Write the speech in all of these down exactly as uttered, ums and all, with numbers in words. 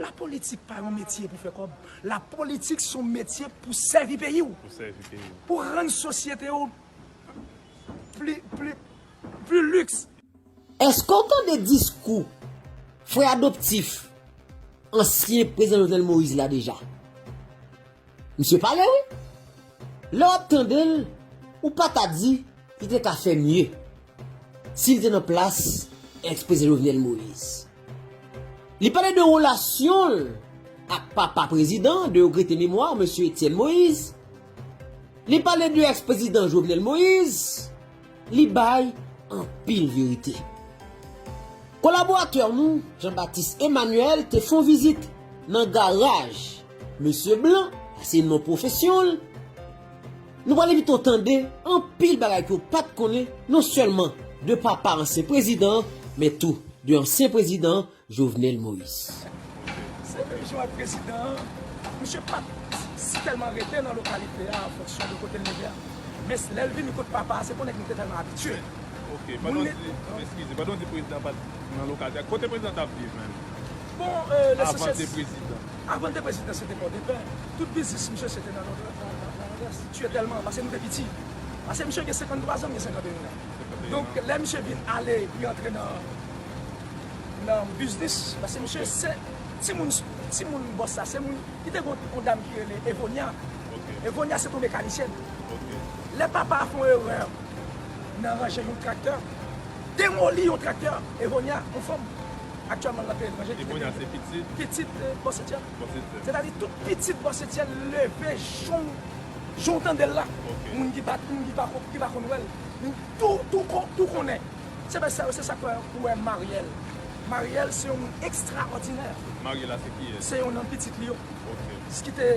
Lapolitik pa yon metye pou fè kòb. Lapolitik se yon metye pou sèvi peyi w. Pou sèvi peyi w. Pou rann sosyete w pli, pli, pli liks. Èske w tande diskou frè adoptif ansyen prezidan Jovenel Moïse la deja? Misye pale, wi. Lè w ap tande l, ou pa ta di li te ka fè mye si l te nan plas eks prezidan Jovenel Moïse. Li pale de relasyon l ak papa prezidan, de regrete memwa, mesye Etienne Moïse. Li pale de eks prezidan Jovenel Moïse. Li bay anpil verite. Kolaboratè nou, Jean Baptiste Emmanuel, te fè yon vizit nan garaj mesye Blanc, sa se non pwofesyon l. Nou pral envite w tande anpil bagay ke w pa t konnen, non sèlman de papa ansyen prezidan an, men tou de ansyen prezidan Jovenel Moïse. Se menm jan ak prezidan an, misye pa t si tèlman rete nan lokalite a an fonksyon de kote l leve a. Men lè l vini kot papa a, se pou nèg nou te tèlman abitye. Ok, pandan w di, eskize, pandan w di prezidan pa t nan lokalite a, kote prezidan t ap viv menm? Bon, euh, le Avan l te prezidan. Avan l te prezidan, se te Pòdepè. Tout biznis misye, se te nan, nan, nan, nan Nòdès. Tye tèlman, paske nou te piti. Paske misye gen senkanntwa zan, m gen senkanteyen an. Senkanteyen an. Donk, lè misye vin ale, li antre nan, nan biznis, paske misye se timoun, timoun bòs la, se moun, li te gen yon dam ki rele Evonia. Ok. Evonia se yon mekanisyèn. Ok. Lè papa a fè yon erè nan ranje yon traktè, demoli yon traktè, Evonia, yon fanm, aktyèlman l ap etranjè ki te Evonia se pitit? Pitit, euh, bòs Etienne. Bòs Etienne. Sètadi tout pitit bòs Etienne leve jan, jan w tande l la. Ok. Moun ki pa, moun ki pa, ki pa konn wè l. Tou, tou, kon- tou konnen. Se pa sa, se sa k fè ou wè Mariel. Mariel se yon moun ekstraòdinè. Mariel la se kiyès? Se yon nan pitit li yo. Ok. Ki te,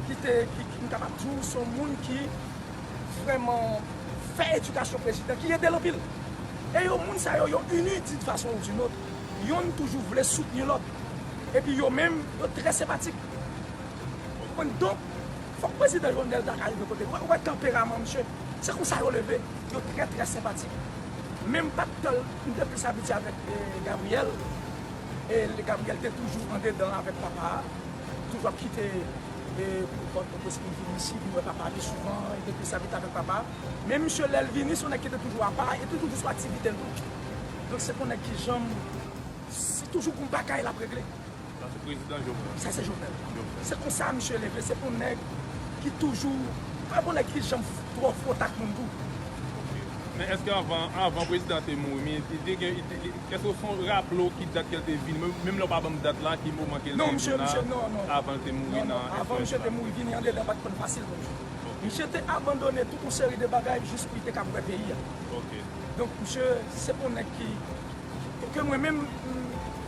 ki te, ki, ki, m kapab di w, se yon moun ki vrèman fè edikasyon prezidan, ki ede l anpil. E yo, moun sa yo, yo ini d'une façon ou d'une autre. Yonn toujou vle soutni lòt. Epi yo menm, yo trè senpatik. Ou konprann? Donk, fòk prezidan Jovenel ta ka rive kote l. Ou wè, ou wè tanperaman misye. Se konsa yo leve. Yo trè, trè senpatik. Men m pa t tèl, m te plis abitye avèk, eh, Gabriel. E Gabriel te toujou andedan avèk papa a. Toujou ap kite, eh, Pòtoprens pou l vin isi, vin wè papa li souvan. Li te plis abite avèk papa a. Men misye, lè l vini, se yon nèg ki te toujou apa, e toujou sou aktivite l tou. Donk, se pou nèg ki janm, se toujou gon bagay l ap regle. Sa se prezidan Jovenel. Sa se Jovenel. Jovenel. Se konsa misye leve, se pou nèg ki toujou, pa pou nèg ki janm twò fwot ak moun tou. Ok. Men èske avan, avan prezidan te mouri, men li te gen, li te, li, èske w sonje raple w ki dat ke l te vini? Menm, menm lè w pa ban m dat la, ki moman ke l te vini la, avan l te mouri nan S O S la? Non, non, misye, misye, non, non. Avan misye te mouri, vini andedan pa t konn fasil pou misye. Ok. Misye te abandone tout yon seri de bagay jis pou li te kab wè peyi a. Ok. Donk, misye, se pou nèg ki Ke mwen menm, m,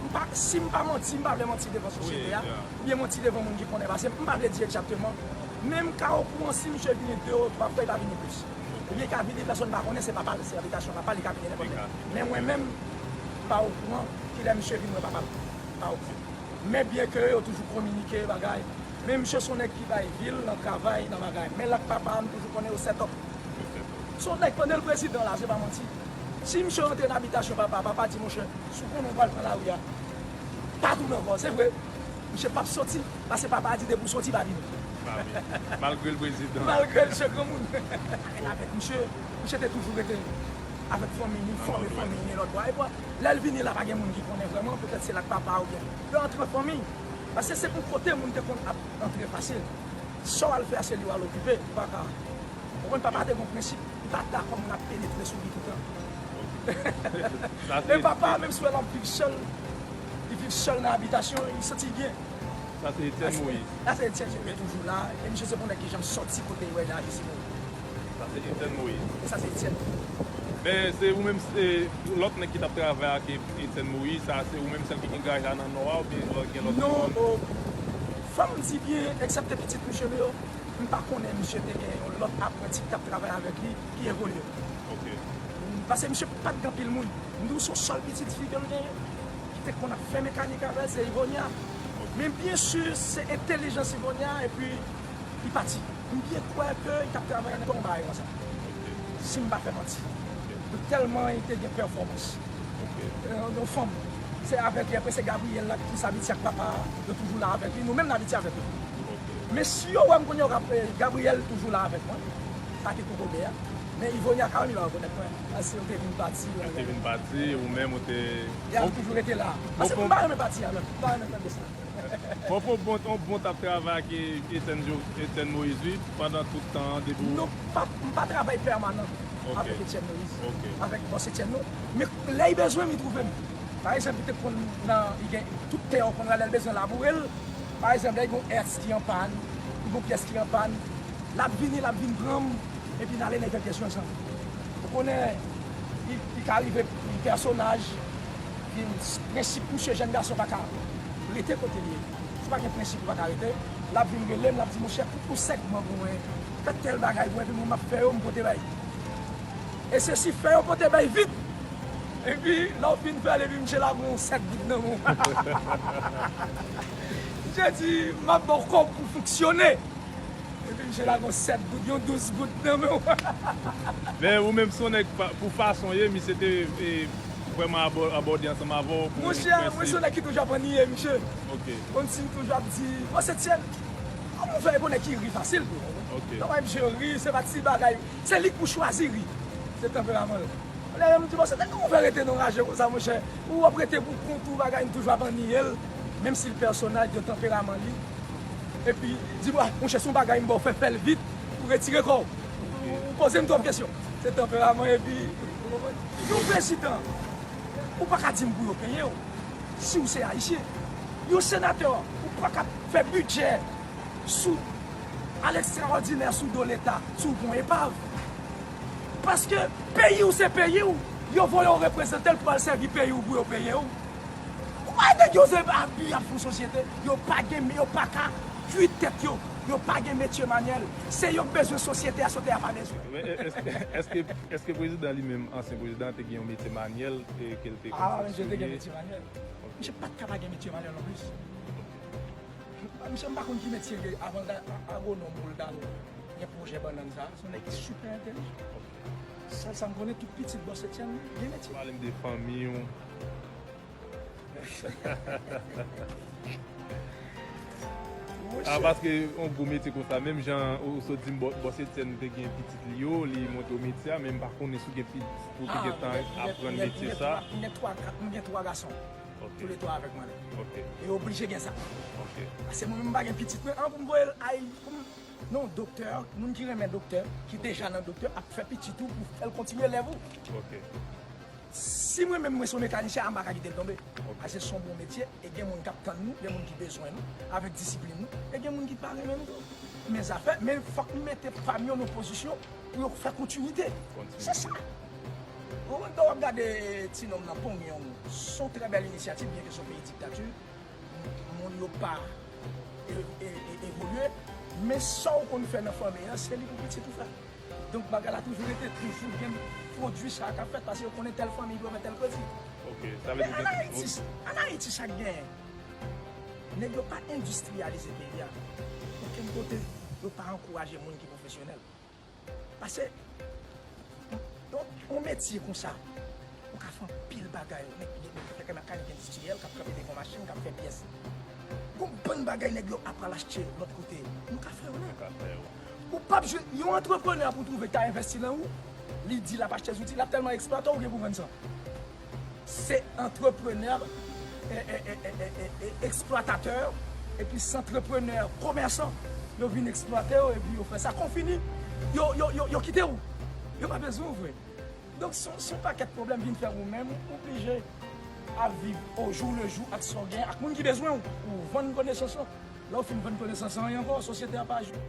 m pa, si m pa manti, m pa vle manti devan sosyete a, oubyen manti devan moun ki konnen, paske m pa vle di egzakteman, men m ka okouran si misye vini de ou twa fwa, li pa vini plis. Oubyen li ka vini, pèsonn pa konnen, se papa l, se abitasyon papa l, li ka vini nenpòt lè. Men mwen menm, m pa okouran kilè misye vin wè papa l. M pa okouran. Men byen ke yo toujou kominike, bagay, men misye se yon nèg ki bay vi l nan travay, nan bagay. Men l ak papa a, m toujou konnen yo sètòp. Se yon nèg, pandan l prezidan la, se pa manti. Si misye rantre nan abitasyon papa, papa di, monchè, si w konnen w pral pran lari a, pa tounen ankò. Se vre. Misye p ap soti, paske papa a di depi w soti, pa vini. Pa vini. Malgre l prezidan. Malgre l se granmoun. Avèk misye, misye te toujou rete avèk fanmi li, fòme fanmi li lòt bò. Epi, lè l vini la, pa gen moun ki konnen vrèman, petèt se l ak papa oubyen yo antre fanmi. Paske se pou kote moun te konn ap antre fasil. Sa w al fè a, se li w al okipe, ou pa ka. Ou konn papa te gen yon prensip, li pa dakò moun ap penetre sou li toutan. Sa se Men papa, menm si w wè l ap viv sèl, li viv sèl nan abitasyon, li santi l byen. Sa se Etienne Moïse. Sa se Etienne Moïse, toujou la. E misye se pou nèg ki janm sòti kote l wè la, jis li mouri. Sa se Etienne Moïse. E sa se Etienne. Men se ou menm, se lòt nèg ki t ap travay ak Etienne Moïse, sa se ou menm sèl ki gen garaj la nan Nò a, oubyen gen lòt moun? Non, o, fò m di byen, eksepte pitit misye yo, m pa konnen misye te gen yon lòt apranti ki t ap travay avèk li, ki evolye. Ok. Paske misye pa t gen anpil moun. M di w se yon sèl pitit fi ke l genyen, ki te konn ap fè mekanik avè l, se Ivonia. Ok. Men byen si, se entèlijans Ivonia, epi li pati. M byen kwè ke li t ap travay nan yon bagay konsa. Si m pa fè manti. Li tèlman li te gen pèfòmans. Ok. Euh, yon fanm. Se avèk li, apre se Gabriel la ki plis abitye ak papa a, yo toujou la avèk li. Nou menm n abitye avèk li. Ok. Men si yo wè m kounye a, Gab-, eh, Gabriel toujou la avèk mwen. Sa ki tou koube a. Men Ivonia kanmenm li pa rekonèt mwen. Paske yo te vin pati. Yo te vin pati, ou menm ou te... Ya, m toujou rete la. Paske m pa renmen pati a menm. M pa renmen tande sa. Bon, fò bon, on bon t ap travay ak Etienne Jo-, Etienne Moïse, wi, pandan tout tan an, depi w... Non, pa, m pa travay pèmanan avèk Etienne Moïse, avèk bòs Etienne, non. Men lè l bezwen m, li twouve m. Pa egzanp, li te konn nan, li gen tout tè yo konn rale l bezwen laboure l. Pa egzanp, lè l gen yon S ki an pàn, li gen yon pyès ki an pàn, l ap vini, l ap vin pran m, epi n ale nan kèk kesyon ansanm. Ou konnen, li, li ka rive, li pèsonaj, vin prensip misye jèn gason pa ka rete kote l ye. Si w pa gen prensip, ou pa ka rete. L ap vin rele m, l ap di, monchè, koupe yon sègman pou mwen, fè tèl bagay pou mwen, epi mwen, m ap fè yo, m pote bay. E se si fè yo pote bay vit. Epi, lè w fin fè l, epi misye lage yon sèt goud nan men w. Misye di, m ap ba w kòb pou fonksyone. Epi misye lage yon sèt goud, yon douz goud nan men w. Men ou menm se yon nèg pa-, pou fason w ye, misye te, e, vrèman abò-, abòde ansanm avè w pou... Monchè, mwen se yon nèg ki toujou ap anniye misye. Ok. Kòmsi m toujou ap di, bon, se Etienne. Kòman w fè pou nèg ki ri fasil tou? Ok. Kòman misye ri, se pa ti bagay. Se li k pou chwazi ri. Se tanperaman l. Lè m di, bon, se nèg ou fè rete nan raje konsa, monchè. Ou ap rete pou kont ou, bagay, m toujou ap anniye l, menm si l pèsonaj de tanperaman li. Epi, di, bon, monchè, se yon bagay m ba w fè, fè l vit, ou retire kò w. Ou, ou poze m twòp kesyon. Se tanperaman, epi, ou konprann? Yon prezidan, ou pa ka di m pou yo penyen w, si w se Ayisyen. Yon senatè, ou pa ka fè bidjè sou, a lekstraòdinè sou do Leta, si w gon epav. Paske peyi w se peyi w, yo voye w reprezante l pou al sèvi peyi w pou yo peye w. Ou pa wè nèg yo se abi ap fè sosyete, yo pa gen, yo pa ka kwi tèt yo, yo pa gen metye manyèl. Se yo k bezwen sosyete a, sosyete a pa bezwen. Men, e-, èske, èske, èske prezidan li menm, ansyen prezidan, te gen yon metye manyèl, e, ke l te konn... Ah, misye te gen metye manyèl. Misye pa t ka pa gen metye manyèl non plis. Misye, m pa konn ki metye l ye, avan l ta a-, agwonòm pou l ta al gen pwojè bannann sa, se yon nèg ki sipè entèlijan. Sèl sa m konnen, tout pitit bòs Etienne gen metye. Pale m de fanmi w. Ah, paske yon gwo metye konsa, menm jan ou, ou sot di m, bò-, bòs Etienne te gen pitit li yo, li montre w metye a, men m pa konnen si w gen pitit pou w te gentan aprann metye sa. M gen twa, m gen twa gason. Ok. Toulètwa avèk mwen. Ok. E oblije gen sa. Ok. Paske mwen menm m pa gen pitit mwen an pou m voye l al, pou m, non, doktè, moun ki renmen doktè, ki deja nan doktè, ap fè pitit ou pou fè l kontinye lèv ou. Ok. Si mwen menm mwen se yon mekanisyen, a m pa ka kite l tonbe. Ok. Paske se yon bon metye, e gen moun k ap tann nou, gen moun ki bezwen nou, avèk disiplin nou, e gen moun ki pa renmen nou tou. Men zafè, men fòk nou mete fanmi yo nan pozisyon pou yo fè kontinite. Kontinite. Se sa. Ou konprann, w ap gade ti nonm nan, Pongyon, se yon trè bèl inisyativ, byenke se yon peyi diktati, moun yo pa e, e, e, evolye, men sa w konn fè nan fanmi an, se li pou pitit ou fè. Donk, bagay la toujou rete, toujou gen pwodui sa k ap fèt, paske yo konnen tèl fanmi dwe fè tèl kredi. Ok, sa vle di... Men ann Ayiti, ann Ayiti, sa k genyen? Nèg yo pa endistriyalize peyi a. Okenn kote, yo pa ankouraje moun ki pwofesyonèl. Paske, yon, yon metye konsa, ou ka fè anpil bagay. Nèg, nèg, nèg fè mekanik endistriyèl, k ap kanpe devan machin, k ap fè pyès. Gon bann bagay nèg yo ap al achte lòt kote. Nou ka fè yo, non? Nou ka fè yo. Ou p ap jwenn yon antreprenè pou w twouve k ta envesti nan ou, li di l ap achte zouti, l ap tèlman eksplwate w, ou gen pou vann san. Se antreprenè, e, e, eksplwatatè, epi se antreprenè, komèsan. Yo vin eksplwate w, epi yo fè sa. Kon fini, yo, yo, yo, yo kite w. Yo pa bezwen w vre. Donk, se, se yon pakèt pwoblèm vin fè ou menm, ou oblije ap viv au jour le jour ak sa w gen, ak moun ki bezwen w. Ou vann konesans ou. Lè w fin vann konesans ou, anyen ankò, sosyete a pa jwe.